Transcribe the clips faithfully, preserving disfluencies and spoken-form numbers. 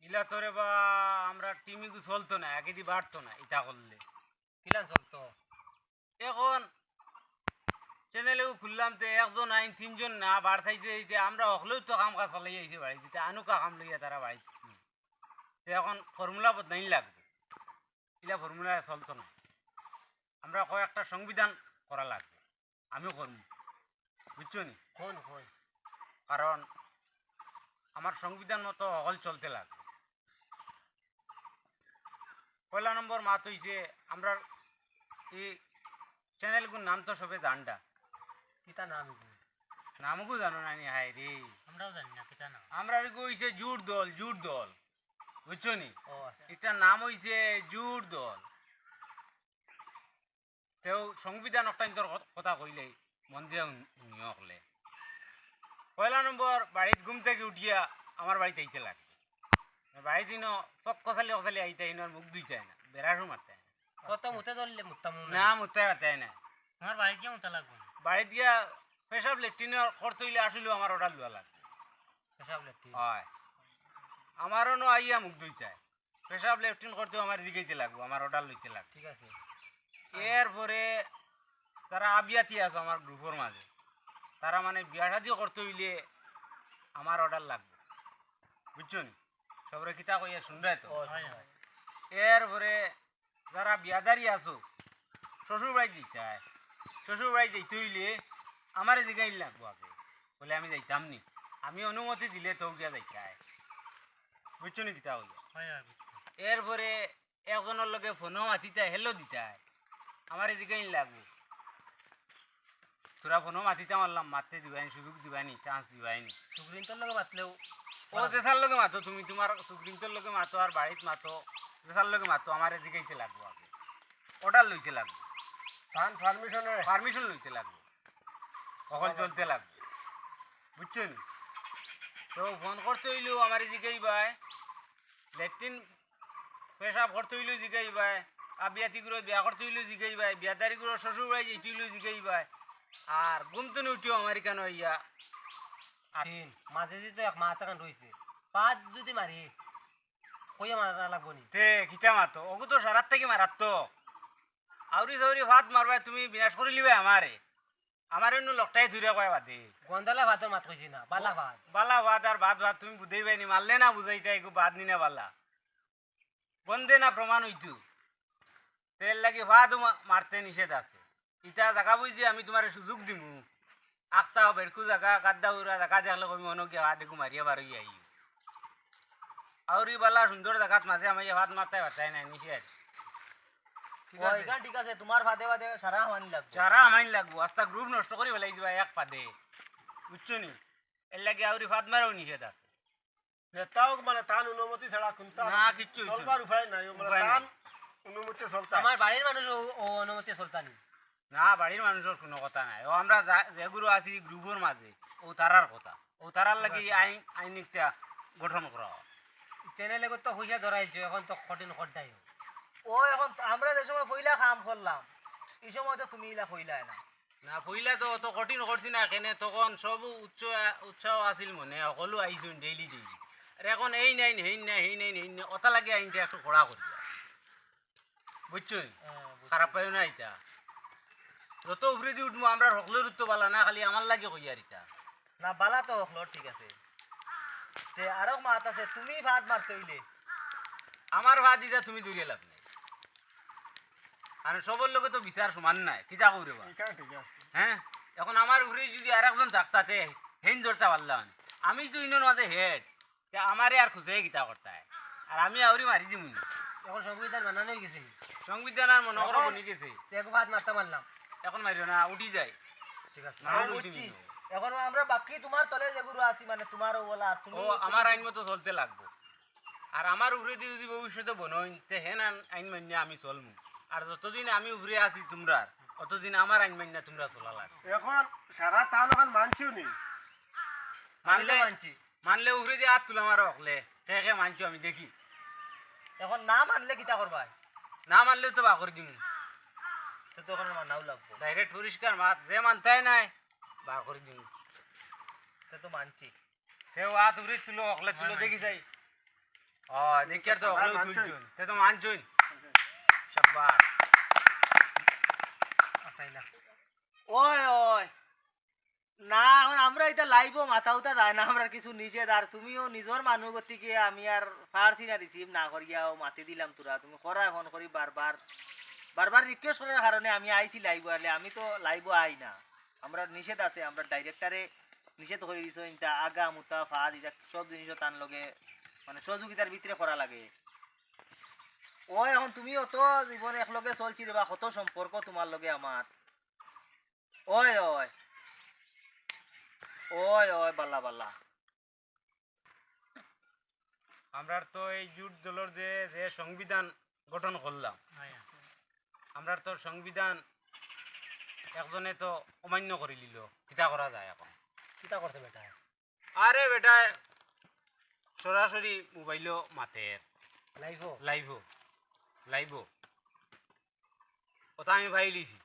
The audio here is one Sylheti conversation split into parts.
ইলা তো রে বা, আমরা টিম ইগু চলতো না, আগেদি বাড়তো না, ইতা করলে। কিলান চলতো? এখন চ্যানেল ইগু খুললাম তে একজন আইন তিনজন না, বাড়তাইতে যাইতে আমরা হকলেও তো কাম কাজ চালাই আইছে বাড়িত, তে আনুকা কাম লইয়া তারা বাড়িত। তে এখন ফর্মুলা বদলাইন লাগবে, ইলা ফর্মুলা চলতো না। আমরা কয়েকটা সংবিধান করা লাগবে, আমি করমু, বুঝছো নি? কোন, কোন? কারণ আমার সংবিধান মতো হকল চলতে লাগবে। পয়লা নম্বর মাত অইছে, আমরার ই চ্যানেলগুর নাম তো সবে জানডা। কিতা নাম ইগু? নামগু জানো না নি? হায় রে। আমরাও জানি না, কিতা নাম? আমরার ইগু অইছে জুট দল, জুট দল। বুঝছো নি? ও, আচ্ছা। ইটার নাম অইছে জুট দল। তেউ সংবিধান অকটাইন্তর ক-, কথা কইলেই মন দিয়া হুন-, হুনিও অকলে। পয়লা নম্বর, বাড়িত ঘুম থাকি উঠিয়া আমার বাড়িত আইতে লাগে। বাড়িত ইনো চোখ কচালি কচালি আইতা, ইনো আর মুখ ধুইতায় না, বেরাসও মারতায় না। কত মুতে ধরলে মুততাম না। না, মুততায় পারতায় না। আমার বাড়িত গিয়া মুতা লাগবো না। বাড়িত গিয়া পেশাব লেট্রিন করতে অইলে আসলেও আমার অর্ডার লওয়া লাগবো। পেশাব লেট্রিন? হয়। আমারও ন আইয়া মুখ ধুইতায়। পেশাব লেট্রিন করতেও আমার জিগাইতে লাগবো, আমার অর্ডার লইতে লাগবো। ঠিক আছে। এরপরে যারা আবিয়াতি আছো আমার গ্রুপর মাঝে, তারা মানে বিয়া শাদি করতে অইলে আমার অর্ডার লাগবো, বুঝছো নি? সবরে কিতা কইয়া শুনরায় তো? ও, হয়, হয়। এরপরে যারা বিয়াদারি আছো, শ্বশুর বাড়ি যাইতায়, শ্বশুর বাড়ি যাইতে অইলে আমারে জিগাইন লাগবো আগে, বলে আমি যাইতাম নি, আমি অনুমতি দিলে তো গিয়া যাইতায়, বুঝছো নি কিতা কইয়া? হয়, হয়, বুঝছি। এরপরে একজনর লগে ফোনও মাতিতায়, হেলো দিতায়, আমারে জিগাইন লাগবো। তোরা ফোনও মাতিতাম পারলাম, মাততে দিবায়নি, সুযোগ দিবায়নি, চান্স দিবায়নি। সুগ্রিন্তর লগে মাতলেও ও যেসার লগে মাতো তুমি, তোমার সুগ্রিন্তর লগে মাতো আর বাড়িত মাতো, যেসার লগে মাতো, আমারে জিগাইতে লাগবো আগে। অর্ডার লইতে লাগবো। তান পারমিশনে? পারমিশন লইতে লাগবো। অখন চলতে লাগবো। বুঝছো নি? তো ফোন করতে অইলেও আমারে জিগাইবায়, লেট্রিন পেশাব করতে অইলেও জিগাইবায়, আবিয়াতি গুরু বিয়া করতে অইলেও জিগাইবায়, বিয়াদারি গুরু শ্বশুর বাড়ি যাইতে অইলেও জিগাইবায়। আর ঘুম তনে উঠিও আমার ইকানো আইয়া। আর তিন, মাঝে দি তো এক মাত এখান রইছে। পাত যদি মারি, কইয়া মারা লাগবো নি? তে, কিতা মাতো? অগু তো সারার থাকি মারাত্মক। আউরি সাউরি পাত মারবায় তুমি বিনাশ করিলিবায় আমারে। আমারে অন্য লোকটাই ধুইরা কয় বাদে। গন্দালা পাতর মাত কইছি না, বালা পাত। বালা পাত আর বাদ পাত তুমি বুঝাইবায় নি, মারলে না বুঝাইতায়, এগু বাদ নি না বালা। গন্ধে না প্রমাণ অইতো। তে এর লাগি পাতও মা-, মারতে নিষেধ আছে। ইটা জাগা বুঝি আমি তোমারে সুযোগ দিমু। আখতা বেড়কু জাগা, কাদ্দা উড়া জাগা দেখলে কইমু অনো গিয়া পাত এগু মারিয়া বার অইয়া আই। আউরি বালা সুন্দর জাগাত মাঝে আমাইয়া পাত মারতায় পারতায় নায়, নিষেধ। ঠিক আছে। ইখান ঠিক আছে, তোমার পাদে পাদে সারা হামানি লাগবো। সারা হামানি লাগবো, আস্তা গ্রুপ নষ্ট করি ফালাই দিবায় এক পাদে। বুঝছো নি? এর লাগি আউরি পাত মারাও নিষেধ আছে। যেটা হোক মানে তান অনুমতি ছাড়া কুনতা না, কিচ্ছু অইতো না। চলবার উপায় নাই, ও মানে উপায় নাই। তান অনুমতি চলতা। আমার বাড়ির মানুষও ও অনুমতি চলতা নি। না, বাড়ির মানুষর কুনু কথা নাই। ও আমরা যা-, যেগুলো আছি গ্রুপর মাঝে, ও তারার কথা। ও তারার লাগি আইন, আইন একটা গঠন করা হয়। চ্যানেল এগো তো পয়সা ধরাইছো, এখন তো কঠিন করতাই। ও এখন তো আমরা যে সময় পয়লা কাম করলাম, ই সময় তো তুমি ইলা কইলায় না। না, পয়লা তো অত কঠিন করছি না কেনে, তখন সব উৎস-, উৎসাহ আছিল মনে, হকলু আইছইন ডেইলি ডেইলি। আর এখন এই নাইন, হেইন নাই, হেই নাইন, হেইন নাই, অতা লাগি আইনটা একটু কড়া করি। বুঝছো নি? হ্যাঁ, বুঝছি। খারাপ পাইও না ইটা। যত উপরেদি উঠমু, আমরার হকলর তো বালা না, খালি আমার লাগি কইয়ার ইটা। না, বালা তো হকলর, ঠিক আছে। তে আরক মাত আছে, তুমি পাত মারতে অইলে। আমার পাত ইটা তুমি ধরিয়া লাভ নাই। আর সবর লগে তো বিচার সমান নায়, কিতা কও রে বা? ইটা ঠিক আছে। হ্যাঁ? এখন আমার উপরে যদি আরেকজন থাকতা তে হেইন ধরতা পারলা অনে। আমি তো ইনোর মাঝে হেড। তে আমারে আর খুঁজে কিতা করতায়? আর আমি আউরি মারি দিমু নি। এখন সংবিধান বানানো অই গেছে নি? সংবিধান আর মনে করো এখন বনি গেছে। তে এগু পাত মারতাম পারলাম। এখন মারিও না, উঠি যাই। ঠিক আছে। না, আমি বুঝছি। এখন আমরা বাকি তোমার তলে যেগুলো আছি, মানে তোমার ওলা, তুমি ও, আমার আইন মতো চলতে লাগবো। আর আমার উপরেদি যদি ভবিষ্যতে বনইন, তে হেন আইন, আইন মাইন্না আমি চলমু। আর যতদিন আমি উপরে আছি তোমরার, অতদিন আমার আইন মাইন্না তোমরা চলা লাগবো। এখন সারা তান ওখান মানছো নি? মানলে মানছি। মানলে উপরেদি আত তুলা মারো হকলে, কে কে মানছো আমি দেখি। এখন না মানলে কিতা করবায়? না মানলে তো বার করি দিমু। তে তো ওখানে মানাও লাগবো। ডাইরেক্ট পরিষ্কার মাত, যে মানতায় নায়, বার করি দিমু। তে তো মানছি। তে আত উপরে তুলো, হকলে তুলো, দেখি চাই। ও, দেখিয়ার তো হকলেউ তুলছইন। তে তো মানছইন। শাবাশ। আতাইলা। ওই, ওই। না, অখন আমরা ইতা live-ও মাতা উতা যায় না, আমরার কিছু নিষেধ। আর তুমিও নিজর মানুষ গতিকে আমি আর পারছি না receive না করিয়াও মাতি দিলাম তোরা। তুমি করায় ফোন করি বারবার, বারবার request করার কারণে আমি আইছি live-ও, আরলে আমি তো live-ও আই না। আমরার নিষেধ আছে, আমরার director-এ নিষেধ করি দিছইন, ইতা আগা মুতা ফাদ, ইতা সব জিনিসও তান লগে, মানে, সহযোগিতার ভিতরে করা লাগে। ওই, অখন তুমি অত জীবন একলগে চলছি রে বা, কত সম্পর্ক তোমার লগে আমার। ওই, ওই। ওই, ওই, বালা, বালা। আমরার তো এই জুট দলর যে, যে সংবিধান গঠন করলাম, আমরার তো সংবিধান একজনে তো অমান্য করিলিল, কিতা করা যায় অখন? কিতা করছে বেটা? আরে বেটা, সরাসরি মোবাইলো মাতের। Live-ও? Live-ও, live-ও। কথা আমি পাইলিছি।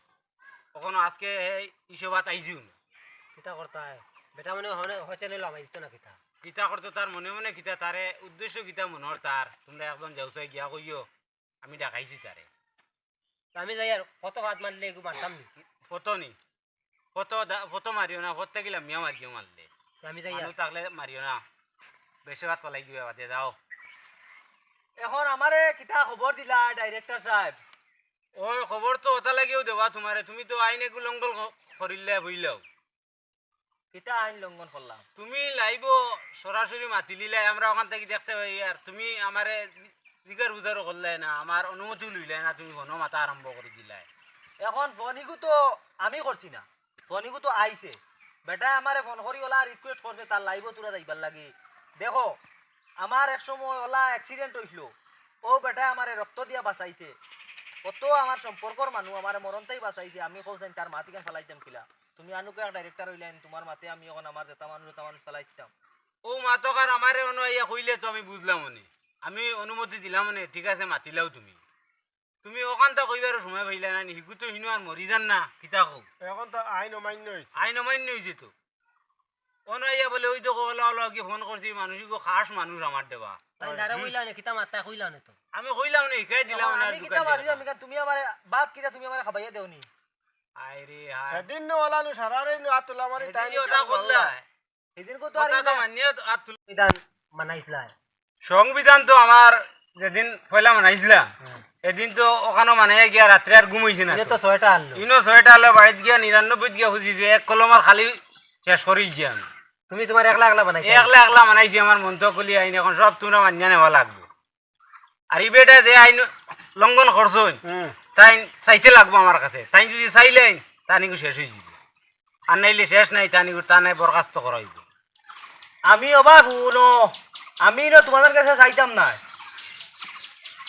অখনো আজকে হে ই সভাত আইজিও না। কিতা করতায়? বেটা মনে হয় হনে-, হচ্ছে নিল, আমার ইতো না কিতা? কিতা করতো তার মনে মনে কিতা, তারে উদ্দেশ্য কিতা মনর তার? তুমরা একজন যাও চাই গিয়া কইও, আমি ডাকাইছি তারে। তো আমি যাই আর কত ভাত মারলে এগু মারতাম নি? কত নি? কত দা-, কত মারিও না, কত গিলা মিয়া মারিও মারলে। তো আমি যাই আর। মানুষ থাকলে মারিও না। বেশি ভাত পালাই দিবে বাদে, যাও। এখন আমারে কিতা খবর দিলা director সাহেব? ওই খবর তো ওটা লাগিও দেবা তোমারে, তুমি তো আইন এগু লঙ্ঘন ক-, করিলে বইলাও। কিতা আইন লঙ্ঘন করলাম? তুমি live-ও সরাসরি মাতিলিলাই, আমরা ওখান থাকি দেখতে পাই, আর তুমি আমারে জি-, জিগার বুজারও করলাই না, আমার অনুমতিও লইলাই না, তুমি ফোনো মাতা আরম্ভ করি দিলাই। এখন ফোন ইগু তো আমি করছি না, ফোন ইগু তো আইছে। বেটায় আমারে ফোন করি ওলা request করছে তার live-ও তোরা যাইবার লাগি। দেখো, আমার এক সময় ওলা accident অইছিল, ও বেটায় আমারে রক্ত দিয়া বাঁচাইছে। কত আমার সম্পর্কর মানুষ আমারে মরণ থাকি বাঁচাইছে, আমি কও চাইন তার মাত ইখান ফালাইতাম কিলা? তুমি আনুকে এক director অইলাইন, তোমার মাতে আমি এখন আমার যেটা মানুষ, যেটা মানুষ ফালাইতাম। ও মাতক আর আমারে অনো আইয়া কইলে তো আমি বুঝলাম অনে। আমি অনুমতি দিলাম অনে, ঠিক আছে, মাতিলাও তুমি। তুমি ওখানটা কইবারও সময় পাইলা না নি, হিগু তো হিনো আর মরি যার না, কিতা কও? এখন তো আইন অমান্য অইছে। আইন অমান্য অইছে তো। অনো আইয়া বলে, "ওই দেখো, ওলা, ওলা, কি ফোন করছি, মানুষ ইগু খাস মানুষ আমার দেবা।" তাই দাঁড়া কইলা নে, কিতা মাত্তা কইলা নে তো। আমি কইলাম নে, হিকাই দিলাম এখন না, আমি কিতা মারি, আমি কিতা, তুমি আমারে বাদ কিতা, তুমি আমারে খাবাইয়া দেও নি? আয় রে, আয়। সেদিন নু ওলা নু সারা রে নু আত তুলা মারি, সেদিন তাই যে নু ওটা কিতা করলা? বললা? সেদিন কো তো আর কথা তো ইলা মানিয়া তো আত তুলা। সংবিধান মানাইছিলা? সংবিধান তো আমার যেদিন পয়লা মানাইছিলা, হুম। এদিন তো ওখানো মানাইয়া গিয়া রাত্রে আর ঘুম অইছে না ইনো তো। তো ছয়টা আনলো। ইনো ছয়টা আনলো, বাড়িত গিয়া নিরানব্বইত গিয়া বুঝি যে এক কলম আর খালি শেষ করি গিয়া আমি। তুমি তোমার একলা একলা বানাইছো? একলা একলা বানাইছি, আমার মন তো খুলি আইন, এখন সব তোমরা মানিয়া নেওয়া লাগবো। আর ই বেটা যে আইন লঙ্ঘন করছইন, হুম। তাইন চাইতে লাগবো আমার কাছে। তাইন যদি চাইলেন, তানিগু শেষ অই যাইবো। আর নাইলে শেষ নাই, তানিগু তানে বরখাস্ত করা অইবো। আমি অবা হুনো, আমি ইনো তোমাদের কাছে চাইতাম না।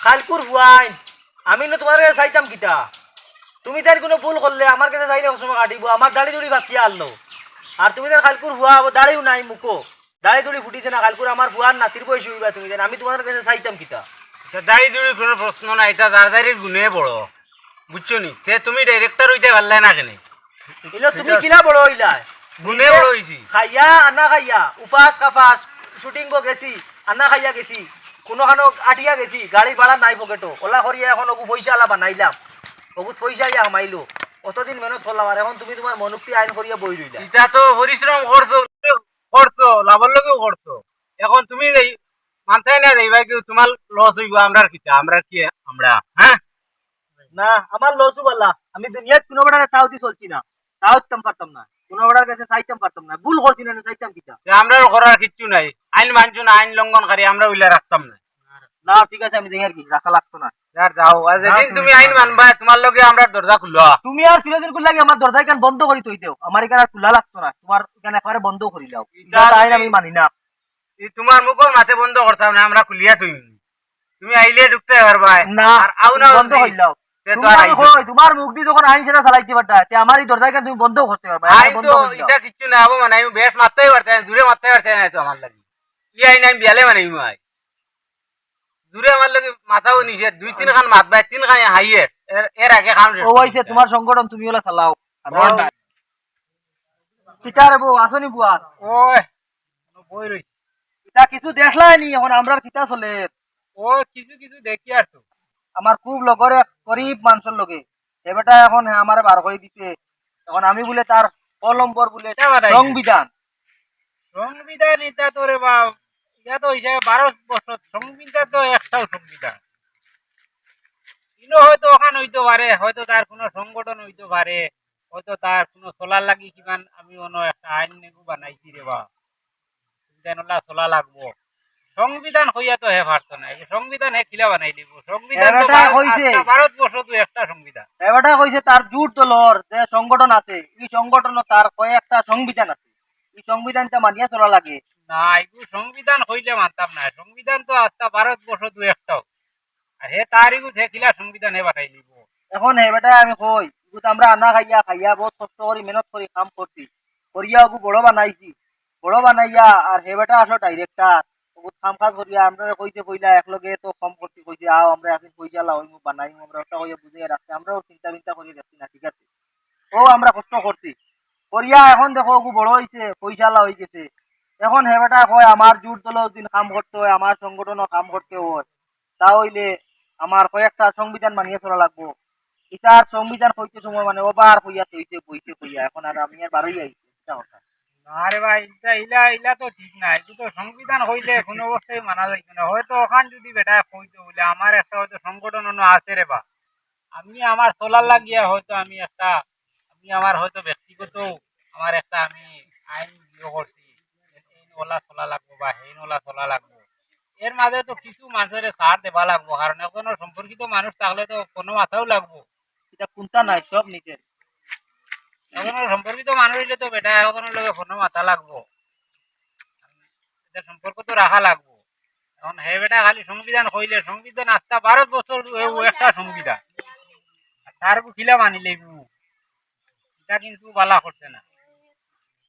খালকুর ফুয়াইন, আমি ইনো তোমাদের কাছে চাইতাম কিতা? তুমি তাইন কুনু ভুল করলে আমার কাছে চাইলে এক সময় কাটিবো, আমার দাড়ি দুড়ি বাকিয়া আনলো। আর তুমি তাইন খালকুর ফুয়া, ও দাড়িও নাই মুখো। দাড়ি দুড়ি ফুটিছে না, কালকুর আমার ফুয়ার নাতির বয়সী অইবা তুমি, জানো, আমি তোমার কাছে চাইতাম কিতা? আচ্ছা, দাড়ি দুড়ির কুনু প্রশ্ন নাই, ইটা যার যারির গুণে বড়, বুঝছো নি? তে তুমি director অইতে পারলায় না কেনে? ইলো তুমি ঠিক আছে। কিলা বড় অইলায়? গুণে বড় অইছি। খাইয়া, আনা খাইয়া, উপাস কাপাস, shooting-ও গেছি, আনা খাইয়া গেছি, কুনুখানো আটিয়া গেছি, গাড়ি ভাড়া নাই পকেটো, ওলা করিয়া এখন অগু পয়সাআলা বানাইলাম, অগুত পয়সা আইয়া হামাইলো, অতদিন মেহনত করলাম, আর এখন তুমি তোমার মনুক্তি আইন করিয়া বই রইলা। ইটা তো পরিশ্রম করছো, করছো, লাভর লগেও করছো। এখন তুমি যেই মানতায় না যাইবা, কেউ তোমার loss অইবো, আমরার কিতা, আমরা কি, আমরা, হ্যাঁ? না, আমার loss অইবো না। আমি দুনিয়াত কুনু বেটারে তাও দি চলছি না, তাও দিতাম পারতাম না, কুনু বেটার কাছে চাইতাম পারতাম না, ভুল করছি না, চাইতাম কিতা? তে আমরারও করার কিচ্ছু নাই, আইন মানছো না, আইন লঙ্ঘনকারী, আমরা অইলা রাখতাম না। না, ঠিক আছে, আমি যাই আর কি, রাখা লাগতো না। যার যাও, আর যেদিন তুমি আইন মানবা, তোমার লগে আমরার দরজা খুলা। তুমি আর চিরদিন খুললা কি আমার দরজা ইখান বন্ধ করি থই দেও, আমার ইখান আর খুলা লাগতো না, তোমার ইখান একবারে বন্ধ করি দাও। ইটা ইটা তো আইন যদি আমি মানি না। ই তোমার মুখর মাতে বন্ধ করতাম না, আমরা খুলিয়া থইমু। তুমি আইলে ঢুকতে পারবায়। না, আর আও না তুমি বন্ধ যদি, করি দাও। তে তো তুমি আর আমি আইছো। কই, তোমার মুখ দি যখন আইন সেটা চালাইতে পারতা, তে আমার ই দরজা ইখান তুমি বন্ধ করতে পারবায়, আইন বন্ধ তো করি দাও। ইটা কিচ্ছু না, অবো মানে, আমি বেশ মাততেই পারতাম না, জুরে মাততেই পারতাম না তো আমার লাগি। ই আইন আমি বিয়ালে বানাইমু আই। জুরে আমার লগে মাতাও নিষেধ, দুই তিন খান মাতবায়, তিন খান হাইয়ে, এর, এর আগে খান ও অইছে, তোমার সংগঠন তুমি ওলা চালাও। আর বড় ওই নাই। কিতা রে বউ, আছো নি বুয়া? ওই, বই রই। ইটা কিছু দেখলায় নি, এখন আমরার কিতা চলে? ও কিছু কিছু দেখি আর তো। আমার খুব লগর এক গরিব মানষর লগে, হে বেটা এখন হে আমারে বার করি দিছে। এখন আমি বুলে তার ক নম্বর বুলে এটা বানাইছে। সংবিধান। সংবিধান ইটা তো রে বাপ, ইটা তো হিসাবে বারো বছর সংবিধান তো একটাও সংবিধান। ইনো হয়তো ওখান হইতো পারে, হয়তো তার কোনো সংগঠন হইতো পারে, হয়তো তার কোনো চলার লাগি কিমান আমি অন্য একটা আইন নেগু বানাইছি রে বাপ। সংবিধান ওলা চলা লাগবো। সংবিধান কইয়া তো হে পারতো না। এই সংবিধান হে কিলা বানাই দিব? সংবিধান তো এবাটা ভারত, কইছে। আজকা ভারতবর্ষ তো একটা সংবিধান। এবাটা কইছে তার জোট দলর যে সংগঠন আছে, এই সংগঠন তার কয়েকটা সংবিধান আছে। এই সংবিধানটা মানিয়া চলা লাগে। না, এগু সংবিধান কইলে মানতাম না। সংবিধান তো আজকা ভারতবর্ষ তো একটাও। আর হে তার এগু হে কিলা সংবিধান হে বানাই দিব? এখন হে বেটা আমি কই, এগু তো আমরা আনা খাইয়া খাইয়া বহুত কষ্ট করি, মেহনত করি, কাম করছি, করিয়া ওগু বড় বানাইছি। বড় বানাইয়া আর হে বেটা আসলো ডাইরেক্টর, ওগু কাম কাজ করিয়া আমরা কইতে কইলা এক লগে তো কম করছি, কইছে আও আমরা একদিন পয়সালা হইমু বানাইমু, আমরা ওটা কইয়া বুঝিয়ে রাখছি, আমরাও চিন্তা চিন্তা করিয়া দেখছি না, ঠিক আছে। ও আমরা কষ্ট করছি, করিয়া এখন দেখো ওগু বড় হইছে, পয়সালা হই গেছে। এখন হে বেটা কয় আমার জোট দলও দিন কাম করতে হয়, আমার সংগঠনও কাম করতে হয়, তা হইলে আমার কয়েকটা সংবিধান মানিয়ে চলা লাগবো। ইতার সংবিধান কইতে সময় মানে ওবার কইয়া তইছে বইছে কইয়া, এখন আর আমি আর বারোই আইছি, ইটা কথা। না রে ভাই, ইটা ইলা ইলা তো ঠিক না। এগু তো সংবিধান কইলে কোনো অবস্থায় মানা যাইতো না। হয়তো ওখান যদি বেটা কইতো বলে আমার একটা হয়তো সংগঠন অন্য আছে রে বা, আমি আমার চলার লাগিয়া হয়তো আমি একটা, আমি আমার হয়তো ব্যক্তিগত আমার একটা আমি আইন ইয়ে করছি, এই ওলা চলা লাগবো বা হেইন ওলা চলা লাগবো। এর মাঝে তো কিছু মানুষের ছাড় দেবা লাগবো, কারণ একজনের সম্পর্কিত মানুষ থাকলে তো কোনো মাথাও লাগবো। এটা কোনটা নাই, সব নিজের। একজনের সম্পর্কিত মানুষ হইলে তো বেটা একজনের লগে কোনো মাথা লাগবো, এটা সম্পর্ক তো রাখা লাগবো। এখন হে বেটা খালি সংবিধান কইলে, সংবিধান আজকা ভারতবর্ষ একটা সংবিধান, আর তার কিলা মানি লইব, এটা কিন্তু বালা করছে না।